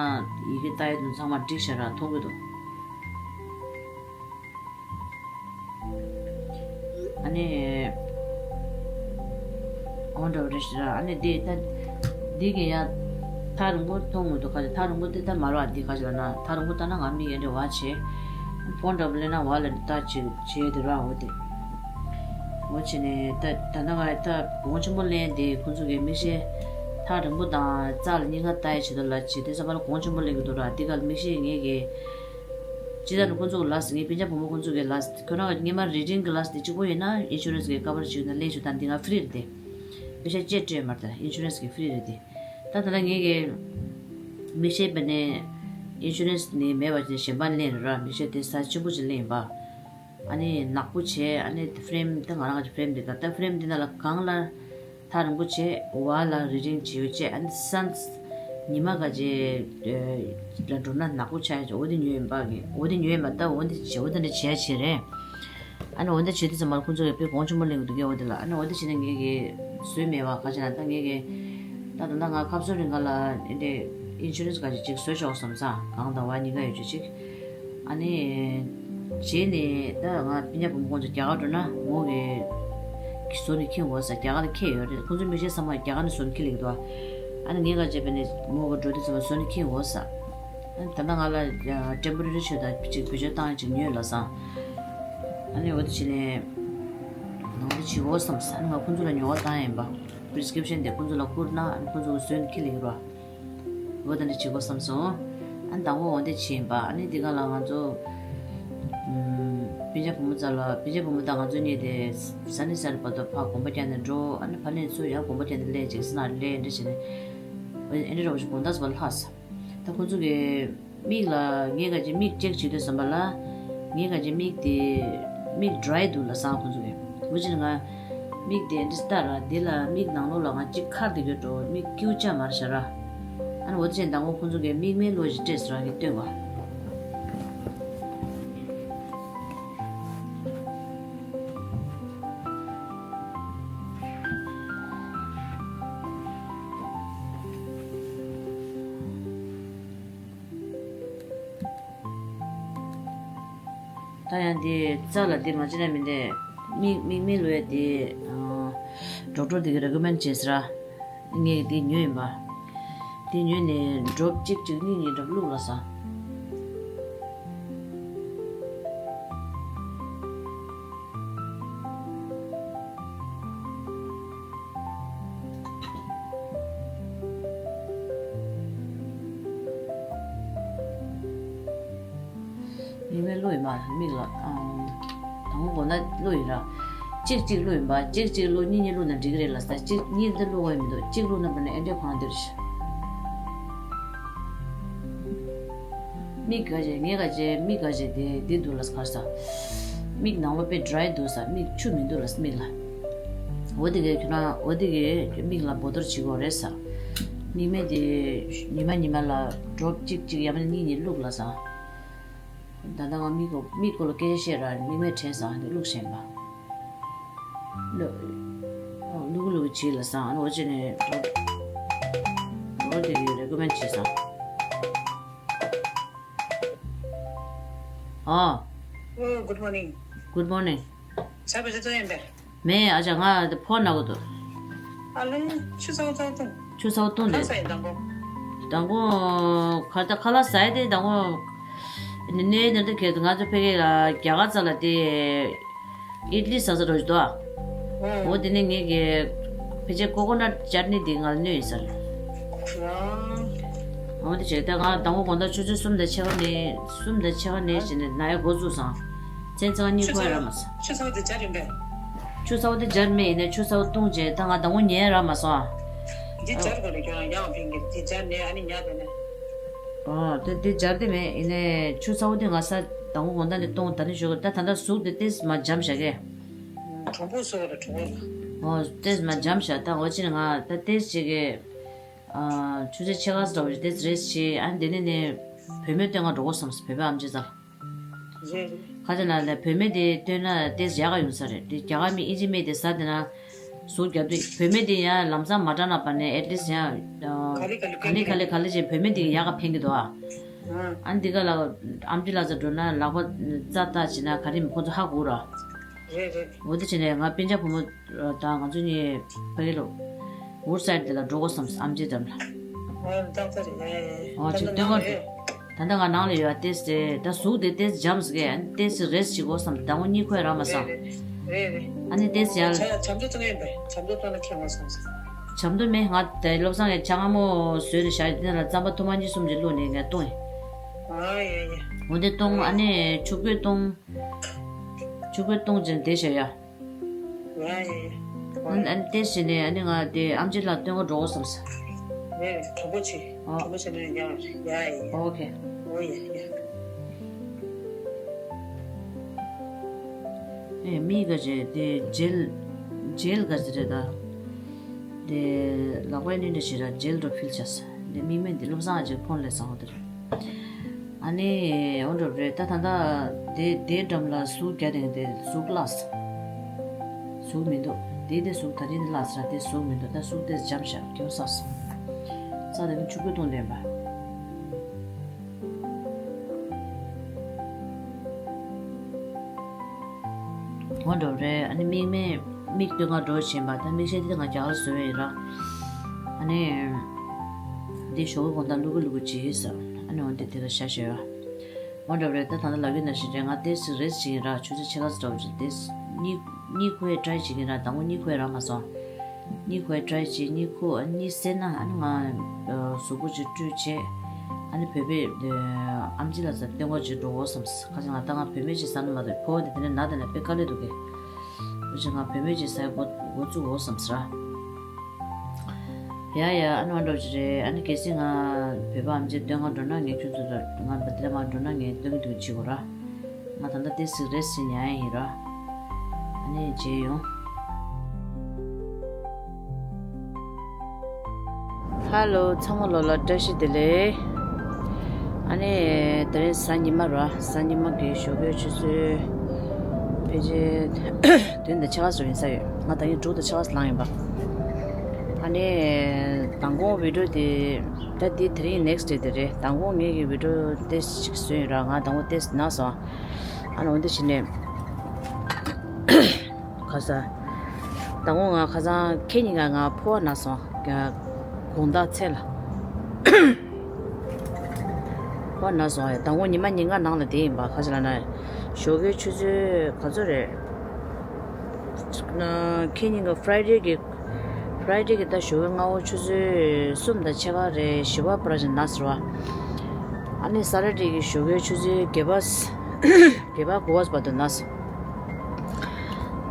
ཡི་གེ་ལྟ་ཡ་དུ་ཚང་མ་འགྲིག་ཤག་ར་མཐོང་གི་འདུག་ཨ་ནི། འོ་འདྲ་བོ་རེད་ཤག་ར། ཨ་ནི་འདི་ད། འདི་གི་ཡ། ཐག་རིང་པོ་མཐོང་མི་འདུག་ག་ཅིག་ཐག་རིང་པོ་དེ་ད་མ་ར་འདི་ག་ཅིག་ལ་ན་ཐག་རིང་པོ་ལྟ་ན་ང་མིག་ཡ་འདྲ་བ་བྱེད། ཕོན་འདྲ་བོ་ལེན་ན་བ་ལ་ད་བྱེད་བྱེད་དེ་ར་འོ་དེ། འོ་བྱས་ནས་ད་ད་ལྟ་ང་ད་གོང་ཆེན་པོ་ལེན་དེ་ཁོང་ཚོ་གི་མིག་ཤེལ་ཐག་རིང་པོ་དང་རྩ་ལ་གཉིས་ཀ་ལྟ་ཡ་བྱེད་དོ་ལ་བྱེད་དེ་ས་བ་ལ་གོང་ཆེན་པོ་ལེན་གི་འདུག་ར། འདི་ག་ལ་མིག་ཤེལ་ངེད་ཀྱི། ཇི་ལྟར་ཁོང་ཚོ་གི་ལ་སི་ངའི་སྤུན་ཀྱག་བུ་མོ་ཁོང་ཚོ་གི་ལ་སི་ཁྱོད་རང་གི་སྔོན་མ་རི་ཌིང་གི་ལ་སི་དེ་གཅིག་པོ་ཡིན་ན་ཨིན་ཤུ་རན་སི་གི་ཀ་བར་བྱེད་ན་ལེན་ཆོག་ད་འདི་ང་ཧྥི་རི་རེད་དེ། པེ་ཤ་ཅེ་སྤྲད་མ་རེད་ད་ཨིན་ཤུ་རན་སི་གི་ཧྥི་རི་རེད་དེ། ད་ད་ལྟ་ངེད་ཀྱི་མིག་ཤེལ་པ་ནས་ཨིན་ཤུ་རན་སི་ནས་མེད་པ་ཅིག་གཞན་པ་ལེན་ར། མིག་ཤེལ་དེ་ས་ཆེན་པོ་ཅིག་ལེན་ཡིན་པ། ཨ་ནི་ནག་པོ་བྱས། ཨ་ནི་ཧྥི་རེམ་དེ་ང་རང་གི་ཧྥི་རེམ་དེ་ད་ལྟ་ཧྥི་རེམ་དེ་ནང་ལ་སྒང་ལ་ཐག་རིང་པོ་བྱས། འོག་ལ་རི་ཌིང་བྱེད་ཡོད་བྱས། ཨ་ནི་སན་ཉི་མ་ག་ཅེ་ལ་འགྲོ་ན་ནག་པོ་ཆགས་ཡོད་བྱས། འོ་དེ་ཉོས་ཡིན་པ་གི། འོ་དེ་ཉོས་ཡིན་པ་ད་འོ་དེ་བྱས་འོ་དེ་འདྲ་བྱས་བྱས་རེད། ཨ་ནི་འོ་དེ་བྱས་དུས་ཙམ་པ་ལ་ཁོང་ཚོ་གིས་དཔེ་གོང་ཆེན་པོ་ལེན་གི་འདུག་གས་འོ་དེ་ལ། ཨ་ནི་འོ་དེ་བྱས་ནས་ངེད་ཀྱི་བཟོས་མེད་པ་ག་ཅེ་ན་ད་ངེད་ཀྱི་ད་ད་ལྟ་ང་ཁ་སང་རིང་ག་ལ་ཨེ་འདྲས་ཨིན་ཤུ་རན་སི་ག་ཅེ་ཅིག་བཟོས་ཆོག་བསམ་ས་གང་ལྟར་བ་གཉིས་ཀ་ཡོད་བྱས་ཅིག་ཨ་ནི། རྗེས་ནས་ད་ང་སྤུན་ཀྱག་བུ་མོ་ཁོང་ཚོ་རྒྱ་གར་འགྲོ་ན་མོ་གིས་བཟོ་ནས་འཁྱེར་འོང་ས། རྒྱ་གར་ལ་འཁྱེར་ཡོད་རེད། ཁོང་ཚོ་མིག་ཤེལ་ཚང་མ་རྒྱ་གར་ནས་བཟོ་ནས་འཁྱེར་ལེགས་འདུག་ཨ་ནི་ངས་ག་བྱས་པས་ནས་མོ་གིས་འགྲོ་དུས་ཚང་མ་བཟོ་ནས་འཁྱེར་འོང་ས། ཨ་ནི་ད་ལྟ་ང་ལ་ཊེམ་པོ་རེ་རི་ཆོས་དང་ཅིག་བེད་སྤྱོད་བཏང་ཅིག་ཉོས་ལ་སང་། ཨ་ནི་འོ་དེ་བྱས་ནས་ནང་དུ་བྱེད་འོང་བསམ་ས། ཨ་ནི་ང་ཁོང་ཚོ་ལ་ཉོ་བ་བཏང་ཡིན་པ། པི་རི་སི་ཀི་རིབ་ཤན་དེ་ཁོང་ཚོ་ལ་བསྐུར་ན་ཨ་ནི་ཁོང་ཚོ་གིས་བཟོས་ནས་འཁྱེར་ལེགས་རོ། འོ་ད་འདྲ་བྱེད་དགོས་བསམ་སོང་། ཨ་ནི་མདང་དགོང་འོ་འདི་བྱས་ཡིན་པ། ཨ་ནི་འདི་ག་ལ་ང་ཚོ་ཨམ། སྤུན་ཀྱག་བུ་མོ་རྩ་ལ་སྤུན་ཀྱག་བུ་མོ་དང་ང་ཚོ་གཉིས་དེ་ས་ནས་ས་རུ་བར་དུ་ཕར་གོམ་པ་རྒྱག་ནས་འགྲོ། ཨ་ནི་ཕར་ནས་ཚུར་ཡར་གོམ་པ་རྒྱག་ནས་སླེབས། ཅིག་ས་ན་སླེབས་འདྲ་བྱས་ནས་ཨེ་འདྲ་རོགས་ཞིག་དགོང་དག་ཙམ་པ་ལྷག་ས། ད་ཁོ་ཚོ་གི་མིག་ལ་ངས་ག་ཅིག་མིག་ཅེག་བྱེད་དུས་ཙམ་པ་ལ་ངས་ག་ཅིག་མིག་དེ་མིག་ཌ་རའི་འདུག་ལབ་སོང་ཁོ་ཚོ་གི། འོ་ཅི་ང་མིག་དེ་འདི་ལྟར་ར་འདི་ལ་མིག་ནང་ལོགས་ལ་ང་ཅིག་ཁར་དེ་གྱོད་འགྲོ། མིག་ཀྱུ་ཅག་མར་ཤ་ར། ཨ་ནི་འོ་དེ་བྱས་མདང་དགོང་ཁོ་ཚོ་གི་མིག་སྨན་བླུགས་ཤིག་སྤྲད་ཟེར་ར་གི་སྟོན་པ། ད་ཡང་འདི་རྩ་ལ་འདི་མ་བྱེད་ན་མི་འདི་མིག་མིག་སྨན་བླུགས་ཡ་འདི་ཨ་ཌོག་ཊར་འདི་གིས་རེ་ཀོ་མེན་ཌི་བྱས་ཟེར་ར། ངས་འདི་ཉོས་ཡིན་པ། འདི་ཉོས་ནས་ཌོབ་གཅིག་གཅིག་གཉིས་གཉིས་འདྲ་བླུགས་ལ་ས། མིག་སྨན་བླུགས་ཡིན་པ་མིག་ལ། ཨང་། དང་པོ་མགོ་ན་བླུགས་ཡིན་ར། གཅིག་གཅིག་བླུགས་ཡིན་པ། གཅིག་གཅིག་བླུགས། གཉིས་གཉིས་བླུགས་ན་འགྲིག་གི་རེད་ལ་ས། གཅིག་གཉིས་འདི་བླུགས་དགོས་མི་འདུག་གཅིག་བླུགས་ན་བར་ན་ཨེ་འདྲས་གང་འདིར། མིག་ག་བྱས་ངས་ག་བྱས་མིག་ག་བྱས་དེ་འདི་འདུག་ལ་ས་གར་ས། མིག་ནང་ལོགས་དཔེ་ཌ་རའི་འདུག་ས། མིག་ཆུ་མི་འདུག་ལ་ས་མིག་ལ། འོ་དེ་གས་ཁྱོད་རང་འོ་དེ་གས་མིག་ལ་བོ་དོར་བྱེད་དགོས་རེད་ས། མིག་སྨན་དེ་ཉི་མ་ཉི་མ་ལ་ཌོབ་གཅིག་གཅིག་ཡང་མིན་ན་གཉིས་གཉིས་བླུགས་ལ་ས། ད་ལྟ་ང་མིག་གོ་མིག་སྐོར་ལ་སྐད་ཆ་བཤད་ར། མིག་སྨན་དྲན་སོང་། འདི་བླུགས་ཤེས་པ། ལོ། ལུག་ལུག་བྱེད་ལ་སང་། ཨ་ནི་འོ་ཅི་ནས་འོ་དེ་རེ་ཀོ་མེན་ཌི་བྱེད་སོང་། ཨ། ཨོ། Good morning. Good morning. ཆ་བཞག་ཚོད་ཡིན་པས། མེད། ཨ་ཅག་ང་ཕོན་ན་གོ་འདུག་ཨ་ལེ། ཆུ་ཚ་བོ་ཚ་བོ་འཐུང་། ཆུ་ཚ་བོ་འཐུང་དེ། ཁ་ལག་ཟ་ཡི་དང་པོ། དང་པོ། ཁ་ད་ཁ་ལག་ཟ་ཡི་དེ་དང་པོ། ནི་ནི་ནི་འདི་གས་ང་ཚོ་ཕ་གི་ལ་རྒྱ་གར་རྩ་ལ་དེ་ཨིད་ལི་ཟ་ས་འགྲོ་ཞིག་འདུག་ཨ། ཨོ་དེ་ནས་ངས་གི་ཕལ་ཆེར་ཀོ་ཀོ་ནཊ་ཅར་ནི་དེ་ང་ལ་སྣོན་ཡིན་ཟེར། ཨོ་དེ་བྱས་ད་ང་དང་པོ་དགོང་དག་ཆུ་ཚོད་གསུམ་དང་ཕྱེད་ཀ་ནས་གསུམ་དང་ཕྱེད་ཀ་ནས་བྱས་ནས་ན་ཡ་འགོ་བཙུགས་སོང་། མཚན་ཚང་གཉིད་ཁུག་ཡ་རག་མ་སོང་། ཆུ་ཚ་བོ་དེ་སྦྱར་ཡིན་པས། ཆུ་ཚ་བོ་དེ་སྦྱར་མེད། ཡིན་ནའི་ཆུ་ཚ་བོ་བཏུང་བྱས་ད་ང་དང་པོ་ཉལ་ཡ་རག་མ་སོང་ཨ། འདི་སྦྱར་དགོས་རེད། ཁྱོད་རང་ཡང་ཕིང་གི་འདི་སྦྱར་ནས་ཨ་ནི་ཉལ་དེ་ནས། ཨོ་དེ་དེ་སྦྱར་དེ་མེད། ཡིན་ནའི་ཆུ་ཚ་བོ་དེ་ང་ས་དང་པོ་དགོང་དག་ནས་གཏོང་། ད་ནི་ཞོགས་ཀྱི་ད་ད་ལྟ་ཟུག་དེ་ཏེས་མ་འཇམ་བཞག་གས། གྲོང་པོ་སོ་ར་གྲོང་པོ་ལ། ཨོ་ཏེས་མ་འཇམ་བཞག་ད་འོ་ཅི་ནས་ང་ད་ཏེས་བྱེད་གས། ཆུ་ཚོད་ཕྱེད་ཀ་ཙམ་རེ་ཏེས་རེས་བྱེད། ཨ་ནི་དེ་ནས་ནས་བུད་མེད་སྟོན་ག་འགྲོ་དགོས་བསམས། བོད་པའི་ཨམ་ཆི་ཚ། རེད་རེད། ཁ་ཆེ་ན་ལས་བུད་མེད་དེ་སྟོན་ན་ཏེས་ཡག་ག་ཡོང་ས་རེད། དེ་རྒྱ་གར་མི་ཨིན་ཇི་མི་དེ་ཟ་དེ་ན་ཟུག་རྒྱབ་དུས་བུད་མེད་དེ་ཡང་ལམ་སང་མ་དྲག་ན་པ་ནས་at least ཡང་ག་ལེ་ག་ལེ་ག་ལེ་ག་ལེ་བྱས་བུད་མེད་དེ་ཡག་ག་ཕན་གི་འདུག་ཨ། ཨ་ནི་འདི་ག་ལ་ཨམ་ཆི་ལ་ཚ་འགྲོ་ན་ལག་པ་རྩ་བཏགས་བྱས་ན་ག་རེ་མི་ཁོ་ཚོ་ཧ་གོ་ར། རེད་རེད། འོ་དེ་བྱས་ནས་ང་སྤུན་ཀྱག་བུ་མོ་དང་ང་ཚོ་གཉིས་ཕ་གི་ལོ་ཝུཌ་སའིཌ་དེ་ལ་འགྲོ་དགོས་བསམས། ཨམ་ཆི་འགྲམ་ལ། ཨོ་ཏག་ཏག་རེད། ཡ་ཡ་ཡ། ཨོ་ད་ཅིག་ལྟ་སྟོན་ནང་ག་རེད། ད་ལྟ་ང་ནང་ལ་ཡོད། ཏེས་ཏེ་ད་ཟུག་དེ་ཏེས་འཇམ་ཟེར་གས། ཏེས་རེས་བྱེད་དགོས་བསམས། ཟླ་ངོ་གཉིས་འཁོད་རག་མ་སོང་། རེད་རེད། ཨ་ནི་ཏེས་ཡང་ཆ་ཆམ་དུ་བཏང་ཡིན་པས། ཆམ་དུ་བཏང་ན་ཁྱད་མ་སོང་ཟེར། ཆམ་དུ་མེད། ང་དེ་བློ་བཟང་གི་ཆང་སྔ་མོ་བཟོས་ནས་བཞག་ཡོད། དེ་ན་ལ་རྩམ་པ་ཐུར་མ་གཉིས་གསུམ་ཅིག་བླུགས་ནས་ངས་བཏུང་ཡིན། ཨ་ཡ་ཡ། འོ་དེ་བཏུང་། ཨ་ནི་ཆུ་ཁོལ་བཏུང་། ཆུ་ཁོལ་བཏུང་བྱས་ནས་བསྡད་བཞག་ཡ། ཡ་ཡ་ཡ། ཨ་ནི་ཨ་ནི་ཏེས་བྱས་ནས་ཨ་ནི་ང་དེ་ཨམ་ཆི་ལ་སྟོན་ག་འགྲོ་དགོས་བསམས། ཡ་ཡ། གྲོགས་པོ་བྱེད། ཨོ། གྲོགས་པོ་བྱེད་ན་ཡག་རེད། ཡ་ཡ་ཡ། ཨོ་ཁེ། ཨོ་ཡ་ཡ། ཨེ་མིག་ག་ཅེ་དེ་ཇེལ་ཇེལ་ག་ཅེ་རེད་ད། དེ་ལག་པའི་ནི་འདྲ་ཞིག་ར་ཇེལ་འགྲོ་ཕིལ་ཆས། དེ་མིག་སྨན་དེ་བློ་བཟང་ཨ་ཅེ་ཕོན་ལས་བཟང་བ་དེ་རེད། ཨ་ནི་འོ་འགྲོ་རེད་ད། ད་ལྟ་དེ་དེ་འགྲམ་ལ་ཟུག་རྒྱག་དེང་དེ་ཟུག་བརླགས། ཟུག་མི་འདུག་དེ་དེ་ཟུག་ད་རིང་བརླགས་ས་དེ་ཟུག་མི་འདུག་ད་ཟུག་དེ་འཇམ་ཤག་རྒྱུ་ས་སོང་། ས་དེ་ནི་ཆུ་ཁོལ་བཏུང་ལེན་པ། འོ་འགྲོ་རེད། ཨ་ནི་མིག་སྨན་མིག་སྟོན་ག་འགྲོ་བཞིན་པ། ད་མིག་ཤེལ་དེ་ང་རྒྱ་གར་བཟོས་ཡིན་ར། ཨ་ནི་འདི་ཞོགས་ཀྱི་དགོང་དག་བླུག་གི་བླུག་གི་བྱེད་ས། ཨ་ནི་འོ་འདི་དེ་ལ་ཤ་ཤ་ཡོད། འོ་འདྲ་བ་རེད། ད་ད་ལྟ་ལབ་ཡོད་ན་ཞིག་རེད། ང་ཏེས་རེས་བྱེད་ཀྱིན་ར། ཆུ་ཚོད་ཕྱེད་ཀ་ཙམ་འདྲ་བོ་ཅིག་ཏེས་གཉིད་གཉིད་ཁུག་ཡས་ཊ་རའི་བྱེད་ཀྱིན་ར། ཟླ་ངོ་གཉིད་ཁུག་ཡས་རག་མ་སོང་། གཉིད་ཁུག་ཡས་ཊ་རའི་བྱེད། གཉིད་ཁུག་ཨ་གཉིད་སད་ན་ཨ་ནི་ང་གཟུགས་པོ་ཅིག་བཀྲུས་བྱས། ཨ་ནི་བོད་པའི་ཨམ་ཆི་ལ་ཚ་སྟོན་ག་ཅིག་འགྲོ་དགོས་བསམས། ཁ་ཅིག་ང་ད་ང་བུད་མེད་ཅིག་ཟ་ནི་མ་གཏོགས་ཕོ་བ་དེ་དེ་ནས་ན་དེ་ན་དཔེ་དཀའ་ལས་འདུག་གས། འུ་ཅག་ང་བུད་མེད་ཅིག་ཟ་ཡས་འགོ་འགོ་བཙུགས་འོ་བསམ་ཟེར། ཡ་ཡ། ཨ་ནི་འོ་འདྲ་ཅིག་རེད། ཨ་ནི་གལ་སྲིད་ང་བོད་པ་ཨམ་ཆི་སྟོན་ག་འགྲོ་ན་ངས་ཁྱོད་ཚོ་ལ་ང་བ་དེ་ལ་མ་འགྲོ་ན་ངས་སྟོན་གི་འདུག་བྱེད་དགོས་ར། ང་ད་ལྟ་ཏེ་སི་རེས་སི་ཉལ་ཡ་ཡིན་ར། ཨ་ནི་མཇལ་ཡོང་། ཧ་ལོ། ཚང་མ་ལོ་ལ་བཀྲ་ཤིས་བདེ་ལེགས། ཨ་ནི་དེ་རིང་གཟའ་ཉི་མ་ར། གཟའ་ཉི་མ་གི་ཞོགས་ཀའི་ཆུ་ཚོད་ཕལ་ཆེར་བདུན་དང་ཕྱེད་ཀ་ཙམ་ཡིན་ས་ཡོད། ང་ད་ཡིན་དྲུག་དང་ཕྱེད་ཀ་ཙམ་ལངས་ཡིན་པ། ཨ་ནི་མདང་དགོང་བི་ཌིའོ་དེ་ད་འདི་དེ་རིང་ནེག་སི་ཌེ་དེ་རེད། མདང་དགོང་ངེད་ཀྱི་བི་ཌིའོ་ཏེ་སི་ཅིག་བཟོས་ཡོད་ར། ང་མདང་དགོང་ཏེ་སི་ན་སོང་། ཨ་ནི་འོ་འདི་བྱས་ནས། ཁ་ས། དང་པོ་ང་ཁ་སང་ཁྱེད་གཉིས་ཀ་ང་ཕོ་བ་ན་སོང་། དགོང་དག་མཚན་ལ། ཕོ་བ་ན་སོང་། དང་པོ་ཉི་མ་ཉིན་གང་ནང་ལ་བསྡད་ཡིན་པ། ཁ་ཅིག་ལ་ན། ཞོགས་ཀའི་ཆུ་ཚོད་ག་ཚོད་རེད། ཁྱེད་གཉིས་ཀ་ཕ་རའི་ཌེ་གི། ཕ་རའི་ཌེ་གི་ད་ཞོགས་ཀའི་སྔ་པོ་ཆུ་ཚོད་གསུམ་དང་ཕྱེད་ཀ་རེད། བཞི་པ་པར་ཅིག་ན་ཟེར་བ། ཨ་ནི་སེ་ཊར་ཌེ་གི་ཞོགས་ཀའི་ཆུ་ཚོད་བརྒྱད་པ། བརྒྱད་པ་དགུ་པ་བར་དུ་ན་ཟེར།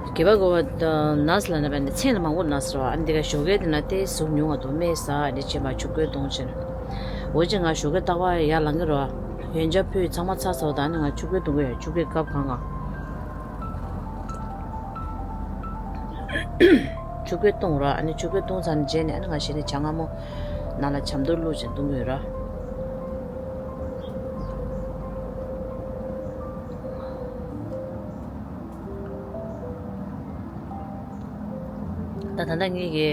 བརྒྱད་པ་དགུ་པ་ན་ཟེར་ལབ་ན་བས་ནི་མཚན་ལ་མང་པོ་ན་ཟེར་བ། ཨ་ནི་འདི་ག་ཞོགས་ཀའི་དེ་ན་ཏེ་ཟུག་ཉུང་བ་འདུག་སྨན་ཟ་ཨ་ནི་བྱས་པ་ཆུ་ཁོལ་བཏུང་བྱས། འོ་ཅི་ང་ཞོགས་ཀའི་རྟག་པར་ཡར་ལངས་ཀྱི་རེད་བ། ཡོན་ཆབ་ཕུད་ཚང་མ་ཚར་ཚར་བ་དང་ཨ་ནི་ང་ཆུ་ཁོལ་བཏུང་གི་ཡོད། ཆུ་ཁོལ་སྐབས་གང་གང་། ཆུ་ཁོལ་བཏུང་ར། ཨ་ནི་ཆུ་ཁོལ་བཏུང་ཚར་ནས་རྗེས་ནས་ཨ་ནི་ང་གཞི་ནས་ཇ་མངར་མོ་ནང་ལ་ཇ་མདོར་བླུགས་བྱས་བཏུང་གི་ཡོད་ར། ད་ད་ལྟ་ངེད་ཀྱི་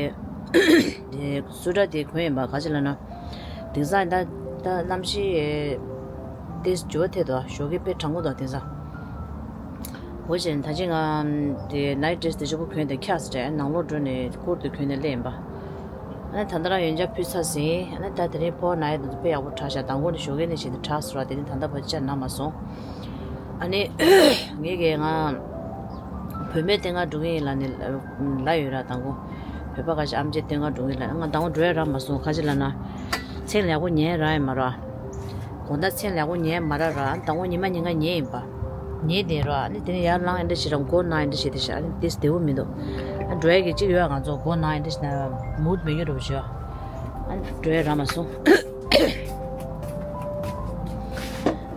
དེ་སུ་ཏྲ་དེ་གོན་ཡིན་པ། ག་ཅི་ལབ་ན། དེང་སང་ད་ད་གནམ་གཤིས་དེ་འགྱུར་བ་ཐེབས་འདུག་ཞོགས་ཀས་དཔེ་གྲང་མོ་འདུག་དེང་སང་། འོ་བྱས་ནས་ད་ཅི་ང་དེ་ནའི་ཊི་ཌེ་རེས་དེ་ལྗིད་པོ་གོན་དེ་འཁྱག་ས་རེད། ནང་ལོགས་འགྲོ་ནས་ཀུར་དེ་གོན་ནས་སླེབས་ཡིན་པ། ཨ་ནི་ད་ལྟ་རང་ཡོན་ཆབ་ཕུད་ཚར་ཟིན། ཨ་ནི་ད་དེ་རིང་ཕོ་བ་ན་ཡ་དེ་ཚོ་དཔེ་ཡག་པོ་དྲག་ཤག་མདང་དགོང་ནས་ཞོགས་ཀས་ནས་བྱས་ཏེ་དྲག་སོང་ར། དེ་ནས་ད་ལྟ་བར་ཅི་ན་མ་སོང་། ཨ་ནི་ངེད་ཀྱིས་ང་བུད་མེད་སྟེང་ང་འགྲོ་གི་ཡིན་ལབ་ནས་ལབ་ཡོད་ར། མདང་དགོང་བོད་པ་ཁ་ཤས་ཨམ་ཆི་སྟེང་ང་འགྲོ་གི་ཡིན་ལབ། ང་མདང་དགོང་འགྲོ་ཡ་རག་མ་སོང་། ག་ཅི་ལབ་ན། མཚན་ལ་ཡག་པོ་ཉལ་རག་ཡ་མ་ར། དགོང་དག་མཚན་ལ་ཡག་པོ་ཉལ་མ་རག་ར། མདང་དགོང་ཉི་མ་ཉིན་གང་ཉལ་ཡིན་པ། ཉལ་བསྡད་ར། ཨ་ནི་དེ་ནས་ཡར་ལངས་ཡིན་འདྲ་ཞིག་ར། མགོ་ན་ཡིན་འདྲ་ཞིག་དེ་ཤ། ཨ་ནི་དེ་བདེ་པོ་མི་འདུག་ཨ་འགྲོ་ཡ་གི་གཅིག་ཡོད། ང་ཚོ་མགོ་ན་ཡིན་འདྲ་ཞིག་ན་མུ་ཌི་མེད་རྒྱུ་འདྲ་པོ་བྱོས། ཨ་ནི་འགྲོ་ཡ་རག་མ་སོང་།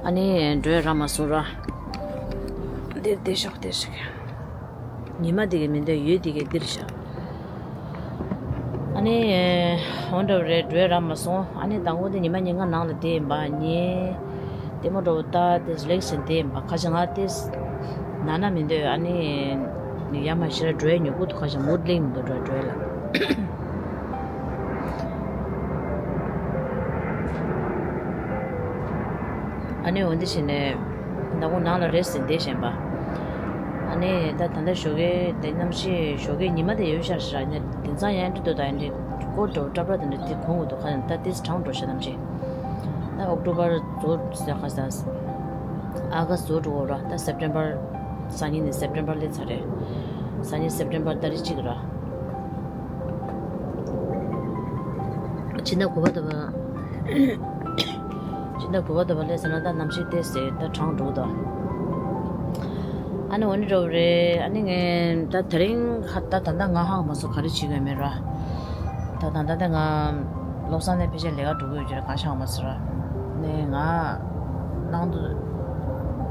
ཨ་ནི་འགྲོ་ཡ་རག་མ་སོང་ར། འདིར་བསྡད་ཤོག་འདིར་ཞིག་ཉི་མ་འདི་གའི་མི་འདོད་ཡོད་འདི་གའི་འདིར་བཞག་ཨ་ནི་འོ་འདྲ་བ་རེད། འགྲོ་ཡ་རག་མ་སོང་། ཨ་ནི་དང་པོ་འདི་ཉི་མ་ཉིན་གང་ནང་ལ་བསྡད་ཡིན་པ། ཉིན་ལྟད་མོ་འདྲ་བོ་ལྟ་དེ་རིལེག་སི་བྱས་བསྡད་ཡིན་པ། ཁ་ཅིག་ང་དེ་ན་ན་མི་འདོད། ཨ་ནི་ཡ་མ་ཤི་ར་འགྲོ་ཡ་ཉོ་གུ་དུ་ཁ་ཅིག་མུ་ཌི་ལེགས་མི་འདུག་འགྲོ་འགྲོ་ཡ་ལ། ཨ་ནི་འོ་འདི་བྱས་ནས་མདང་དགོང་ནང་ལ་རེད་ཟེར་བསྡད་བཞིན་པ། ཨ་ནི་ད་ད་ལྟ་ཞོགས་ཀའི་དེ་གནམ་གཤིས་ཞོགས་ཀའི་ཉི་མ་དེ་ཡོད་ཤག་ཤི་ར། ཨ་ནི་དེང་སང་ཡང་འདྲི་འདུག་ད་ཡང་འདྲི་སྐོར་འགྲོ་སྐྲ་པར་དེ་འདྲ་དེ་གོན་དགོས་འདུག་ཁ་ད་དེ་གྲང་འགྲོ་ཤག་གནམ་གཤིས། ད་ཨོག་ཊོ་བར་རྫོགས་ཟེར་ཁ་ས། ཨ་ག་རྫོགས་འགྲོ་གོ་ར། ད་སེབ་ཊེམ་བར་སང་ཉིན་ནས་སེབ་ཊེམ་བར་སླེབས་ཚར་རེད། སང་ཉིན་སེབ་ཊེམ་བར་ཏ་རིག་གཅིག་ར། ཕྱི་ཟླ་དགུ་པ་ཟླ་བ། ཕྱི་ཟླ་དགུ་པ་ཟླ་བ་སླེབས་ཟེར་ན་ད་གནམ་གཤིས་ཏོག་ཙམ་ད་གྲང་འགྲོ་གི་འདུག་ཨ་ནི་འོ་ནི་འདྲ་བོ་རེད། ཨ་ནི་ངས་ད་དེ་རིང་ཧ་ད་ད་ལྟ་ང་ཧ་གོ་མ་སོང་ག་རེ་བྱེད་དགོས་མེད་ར། ད་ད་ལྟ་དེ་ང་བློ་བཟང་ནས་ཕལ་ཆེར་ལས་ཀ་འགྲོ་གི་ཡོད་ཀྱི་རེད། གང་ཤེས་ཧ་གོ་མ་སོང་ར། ནས་ང་ནང་དུ་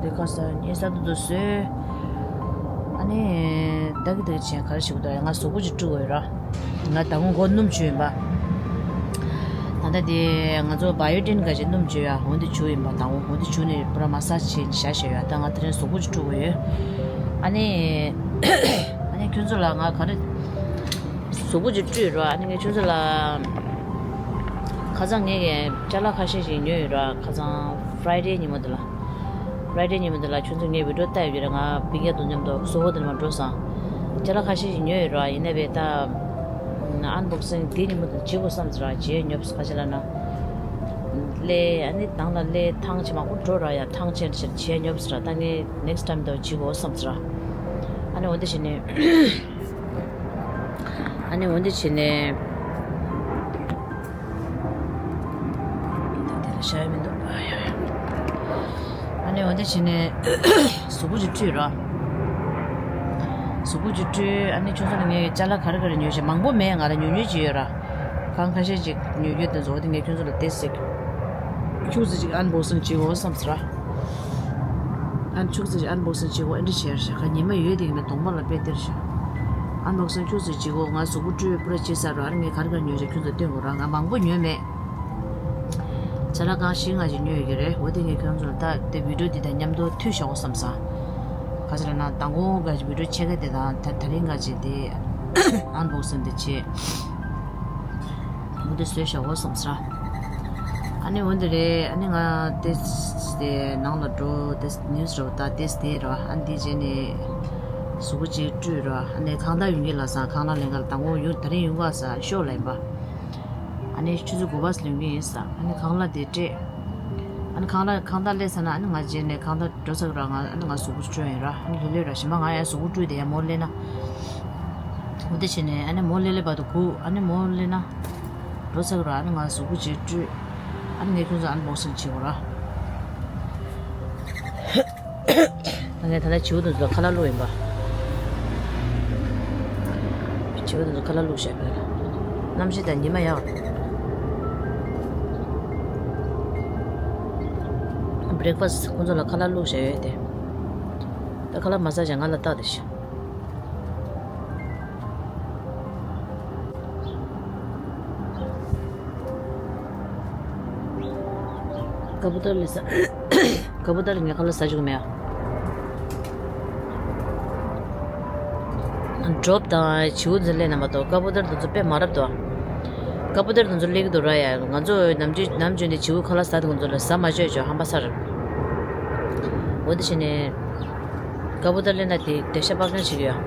འདི་ཁ་ས་ཉེ་ས་དུ་དུ་བཟོས། ཨ་ནི་ད་གི་ད་གི་བྱས་ག་རེ་བྱེད་དགོས་འདུག་ང་གཟུགས་པོ་ཅིག་བཀྲུ་དགོས་ཡོད་ར། ང་ད་དགོང་མགོ་སྣུམ་བྱུགས་ཡིན་པ། ད་ལྟ་དེ་ང་ཚོ་བ་ཡོ་ཏིན་ག་ཅིག་སྣུམ་བྱུགས་ཡ་འོ་འདི་བྱུགས་ཡིན་པ། ད་འོ་འོ་འདི་བྱུགས་ནས་པུ་ར་མ་སཱ་ཇི་བྱས་ནས་བཞག་བཞག་ཡོད། ད་ང་དེ་རིང་གཟུགས་པོ་ཅིག་བཀྲུ་དགོས་ཡོད། ཨ་ནི་ཨ་ནི་ཁྱོད་ཚོ་ལ་ང་ག་རེ་གཟུགས་པོ་ཅིག་བཀྲུས་ར། ཨ་ནི་ངས་ཁྱོད་ཚོ་ལ་ཁ་སང་ངས་ཀྱི་ཅ་ལག་ཁ་ཤས་ཤིག་ཉོས་ཡོད་ར། ཁ་སང་ཕ་རའི་ཌེ་ཉིན་མོ་དེ་ལ། ཕ་རའི་ཌེ་ཉིན་མོ་དེ་ལ་ཁྱོད་ཚོ་ངས་བི་ཌི་ཡོ་བལྟས་ཡོད་ཀྱི་རེད། ང་པིང་ཡ་དང་མཉམ་དུ་སོ་ཧོ་དེ་ནས་མར་འགྲོ་སོང་། ཅ་ལག་ཁ་ཤས་ཤིག་ཉོས་ཡོད་ར། ཡིན་ནའི་བས་ད་ཨན་བོག་སིང་དེ་ཉིན་མོ་དེ་བྱེད་དགོས་བསམ་ཟེར་ར། བྱེད་ཉོབ་ཁ་ཤས་ལ་ན་ལས་ཨ་ནི་དང་ལ་ལས་ཐང་ཆེ་མང་པོ་འགྲོ་ར། ཡ་ཐང་ཆེན་ཆེར་བྱེད་ཉོབ་ཟེར་ར། ད་ངས་ནེག་སི་ཊའིམ་དུ་བྱེད་དགོས་བསམ་ཟེར་ར། ཨ་ནི་འོ་འདི་བྱས་ནས། ཨ་ནི་འོ་འདི་བྱས་ནས། ད་དེ་ལ་བྱ་ཡ་མི་འདུག་ཨ་ནི་འོ་འདི་བྱས་ནས་གཟུགས་པོ་ཅིག་བཀྲུས་ར། གཟུགས་པོ་ཅིག་བཀྲུས། ཨ་ནི་ཁྱོད་ཚོ་ལ་ངས་ཅ་ལག་ག་རེ་ག་རེ་ཉོས་ཤག་མང་པོ་མེད། ང་ལ་ཉོ་ཉོས་ཅིག་ཡོད་ར། གང་ཁ་ཤས་ཅིག་ཉོས་ཡོད་དེ་ཚོ་དེ་ངས་ཁྱོད་ཚོ་ལ་ཏོག་ཙམ་ཁྱུག་ཙམ་ཅིག་ཨན་བོག་སིང་བྱེད་དགོས་བསམ་ཟེར་ར། ཨ་ནི་ཁྱུག་ཙམ་ཅིག་ཨན་བོག་སིང་བྱེད་དགོས། ཨེ་འདྲ་བྱས་ར་ཤག་ཁ་ཉི་མ་ཡོད་དེ་ཡིན་ན་གདོང་པ་ལ་དཔེ་སྟེར་ཤག་ཨན་བོག་སིང་ཁྱུག་ཙམ་བྱེད་དགོས། ང་གཟུགས་པོ་བཀྲུས་པུ་ར་བྱས་ཚར་ར། ཨ་ནི་ངས་ག་རེ་ག་རེ་ཉོས་ཤག་ཁྱོད་ཚོ་སྟོན་དགོས་ར། ང་མང་པོ་ཉོས་མེད། ཅ་ལག་རྐང་བཞི་ལྔ་ཞིག་ཉོས་ཡོད་ཀྱི་རེད། འོ་དེ་ངས་ཁྱོད་ཚོ་ལ་ད་དེ་བི་ཌི་ཡོ་འདི་དང་མཉམ་དུ་མཐུད་བཞག་གོ་བསམ་སོང་། ག་ཚོད་ལབ་ན་མདང་དགོང་ག་བི་ཌི་ཡོ་ཕྱེད་ཀ་དེ་དང་ད་དེ་རིང་ག་ཅིག་དེ་ཨན་བོག་སིང་དེ་བྱས། འོ་དེ་བཟོས་བཞག་གོ་བསམ་སོང་། ཨ་ནི་འོ་དེ་རེད། ཨ་ནི་ང་དེ་དེ་ནང་ལ་འགྲོ། དེ་ནིའུ་སི་རོ་ད་དེ་དེ་རོ། ཨ་ནི་དེ་བྱས་ནས་གཟུགས་པོ་ཅིག་བཀྲུས་རོ། ཨ་ནི་ཁང་བདག་ཡོང་གི་ལ་སང་ཁང་གླ་ལེན་ག་ལ་མདང་དགོང་ཡོང་དེ་རིང་ཡོང་ག་ས་ཤོག་ལ་ཡིན་པ། ཨ་ནི་ཆུ་ཚོད་དགུ་པ་ལོན་གྱི་ཡིན་ས། ཨ་ནི་ཁང་གླ་དེ་སྤྲད། ཨ་ནི་ཁང་གླ་ཁང་བདག་སླེབས་ཚར་ན་ཨ་ནི་ང་རྗེས་ནས་ཁང་བདག་འགྲོ་ཚར་གི་ར། ང་ཨ་ནི་ང་གཟུགས་པོ་བཀྲུས་ཡིན་ར། ཨ་ནི་ལོས་ལོས་ར། གཞན་པ་ང་ཡང་གཟུགས་པོ་བཀྲུས་དེ་ཡང་མོ་སླེབས་ན། འོ་དེ་བྱས་ནས་ཨ་ནི་མོ་སླེབས་སླེབས་བར་དུ་སྒུག་ཨ་ནི་མོ་སླེབས་ན་འགྲོ་ཚར་གི་ར། ཨ་ནི་ང་གཟུགས་པོ་ཅིག་བཀྲུས། ཨ་ནི་ངས་ཁྱོད་ཚོ་ཨན་བོག་སིང་བྱེད་དགོས་ར། ད་ངས་ད་ལྟ་བྱིའུ་དེ་ཚོ་ཁ་ལག་བླུགས་ཡིན་པ། བྱིའུ་དེ་ཚོ་ཁ་ལག་བླུགས་བཞག་པས། གནམ་གཤིས་དང་ཉི་མ་ཡག་རེད། བྷི་རེག་ཕ་སི་ཁོང་ཚོ་ལ་ཁ་ལག་བླུགས་བཞག་ཡོད་དེ། ད་ཁ་ལག་མ་ཟ་བྱས་ང་ལ་བལྟ་དེ་ཤི། ཀ་པུ་ཏར་ལས་ས། ཀ་པུ་ཏར་ངས་ཁ་ལག་ཟ་བཅུག་མེད་ཨ། ཌོབ་དང་བྱིའུ་འཛིན་ལས་རྣམ་པ་དང་ཀ་པུ་ཏར་དེ་ཚོ་དཔེ་མ་རབ་དོ། ཀ་པུ་ཏར་དེ་ཚོ་སླེབས་ཀྱི་འདུག་ར་ཡ། ང་ཚོ་ནམ་རྒྱུན་ནམ་རྒྱུན་དེ་བྱིའུ་ཁ་ལག་ཟ་དེ་ང་ཚོ་ལ་ཟ་མ་བཅོས་བཅོས་ཧམ་པ་ཚ་རེད། འོ་དེ་བྱས་ནས། ཀ་པུ་ཏར་སླེབས་ན་དེ་འགྲེལ་བཤད་དཔག་ཀྱང་བྱེད་ཀྱི་ཡོད།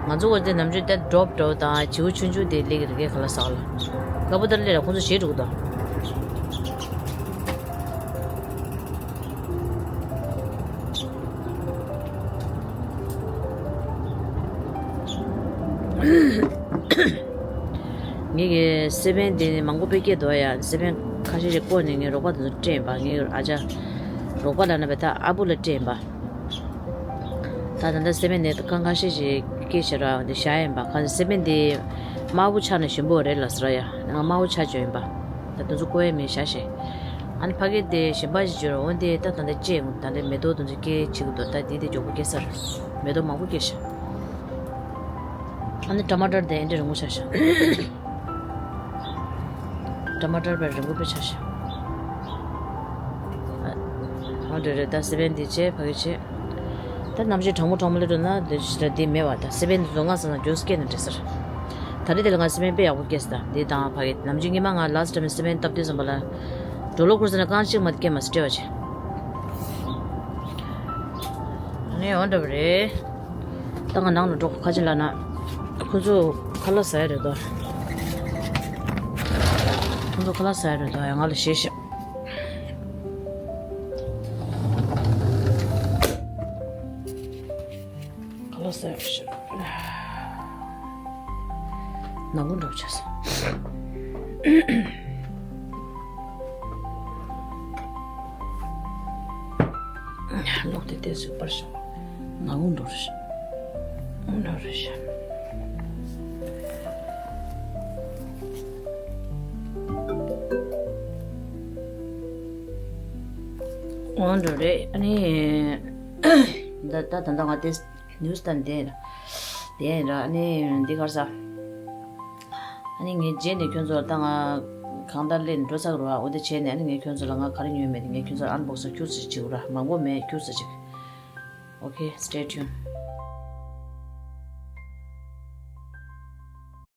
ང་ཚོ་འོ་དེ་ནམ་རྒྱུན་དེ་ཌོབ་ཌོབ་དང་བྱིའུ་ཆུང་ཆུང་དེ་སླེབས་ཀྱི་རེད་ཁ་ལག་ཟ་ག་ལ། ཀ་པུ་ཏར་སླེབས་ལ་ཁོང་ཚོ་ཞེད་འགྲོ་གི་འདུག་ངས་ཀྱི་སེ་བན་དེ་ནི་མང་པོ་དཔེ་སྐྱེས་འདུག་ཡ། སེ་བན་ཁ་ཤས་ཤིག་བཀོག་ནས་ངས་རོགས་པ་དེ་ཚོ་སྤྲད་ཡིན་པ། ངས་ཨ་ཅག་རོགས་པ་ལབ་ན་བས་ད་ཨ་བུ་ལ་སྤྲད་ཡིན་པ། ད་ད་ལྟ་སེ་བན་ནས་རྐང་ཁ་ཤས་ཤིག་སྐྱེས་ཤག་ར་དེ་བཞག་ཡིན་པ། ཁ་སེ་བན་དེ་དམར་པོ་ཆགས་ན་ཞིམ་པོ་རེད་ལབ་སོང་ར་ཡ། ང་དམར་པོ་ཆགས་བྱུང་ཡིན་པ། ད་དེ་ཚོ་བཀོག་ཡ་མེད་བཞག་ཤག་ཨ་ནི་ཕ་གི་དེ་གཞན་པ་ཞིག་བྱོས་རོགས། འོན་ཏེ་ད་ད་ལྟ་ཅེས་ད་ལྟ་མེ་ཏོག་དུ་ཅིག་སྐྱེས་ཅིག་འདུག་ད་དེ་དེ་མགྱོགས་པོ་སྐྱེས་ས་རེད། མེ་ཏོག་མང་པོ་སྐྱེས་ཤག་ཨ་ནི་ཊ་མ་ཊར་དེ་ཨེ་འདྲ་རིང་པོ་ཆགས་ཤག་ཊ་མ་ཊར་དཔེ་རིང་པོ་དཔེ་ཆགས་ཤག་ཨ་འདྲ་རེད། ད་སི་པན་དེ་བྱས་ཕ་གི་བྱས། ད་ནམ་རྒྱུན་གྲང་མོ་གྲང་མོ་སླེབས་འགྲོ་ན་དེ་ཞིག་ད་དེ་མེད་པ། ད་སི་པན་དེ་ཚོ་ང་ཚོ་ན་མགྱོགས་སྐྱེས་ནས་འདྲ་ས་རེད། ད་རེས་དེ་ལ་ང་སི་པན་དཔེ་ཡག་པོ་སྐྱེས་ས། ད་དེ་དང་ཕ་གི་ནམ་རྒྱུན་ཉི་མ་ང་ལ་སི་ཊ་མེན་སི་པན་བཏབ་དུས་ཙམ་པ་ལ་གྲོད་ལོག་ཁུར་ཟེར་ན་རྐང་གཅིག་མ་སྐྱེས་མ་སི་སྤྲད་པ་བྱས། ཨ་ནི་འོ་འདྲ་བ་རེད། ད་ང་ནང་ལ་འགྲོ། ཁ་ཆེ་ལ་ན། ཁོ་ཚོ་ཁ་ལག་ཟ་ཡ་རེད་དོ། ཁོ་ཚོ་ཁ་ལག་ཟ་ཡ་རེད་དོ། ཡ་ང་ལ་ཞེས་ཤག་ཁ་ལག་ཟ་ཡ་རེད་ཤག་ནག་པོ་འགྲོ་བྱས། ལོག་སྟེ་བལྟས་ཚོད་པར་ཤོག་ནག་པོ་འགྲོ་རེད་ཤག་འགྲོ་རེད་ཤག་འོ་འགྲོ་རེད། ཨ་ནི་ད་ད་ད་ད་ང་དེ་ནིའུ་སི་ལྟ་ནས་བསྡད་ཡིན་ར། བསྡད་ཡིན་ར། ཨ་ནི་འདི་ག་རེ་ཟ། ཨ་ནི་ངས་རྗེས་ནས་ཁྱོད་ཚོ་ལ་ད་ང་གང་ལྟར་སླེབས་ནས་འགྲོ་ཚར་རོ། འོ་དེ་བྱས་ནས་ཨ་ནི་ངས་ཁྱོད་ཚོ་ལ་ང་ག་རེ་ཉོས་མེད་དེ་ངས་ཁྱོད་ཚོ་ལ་ཨན་བོག་སིང་ཁྱུར་ཙམ་བྱེད་དགོས་ར། མང་པོ་མེད། ཁྱུར་ཙམ་ཅིག Okay, stay tuned.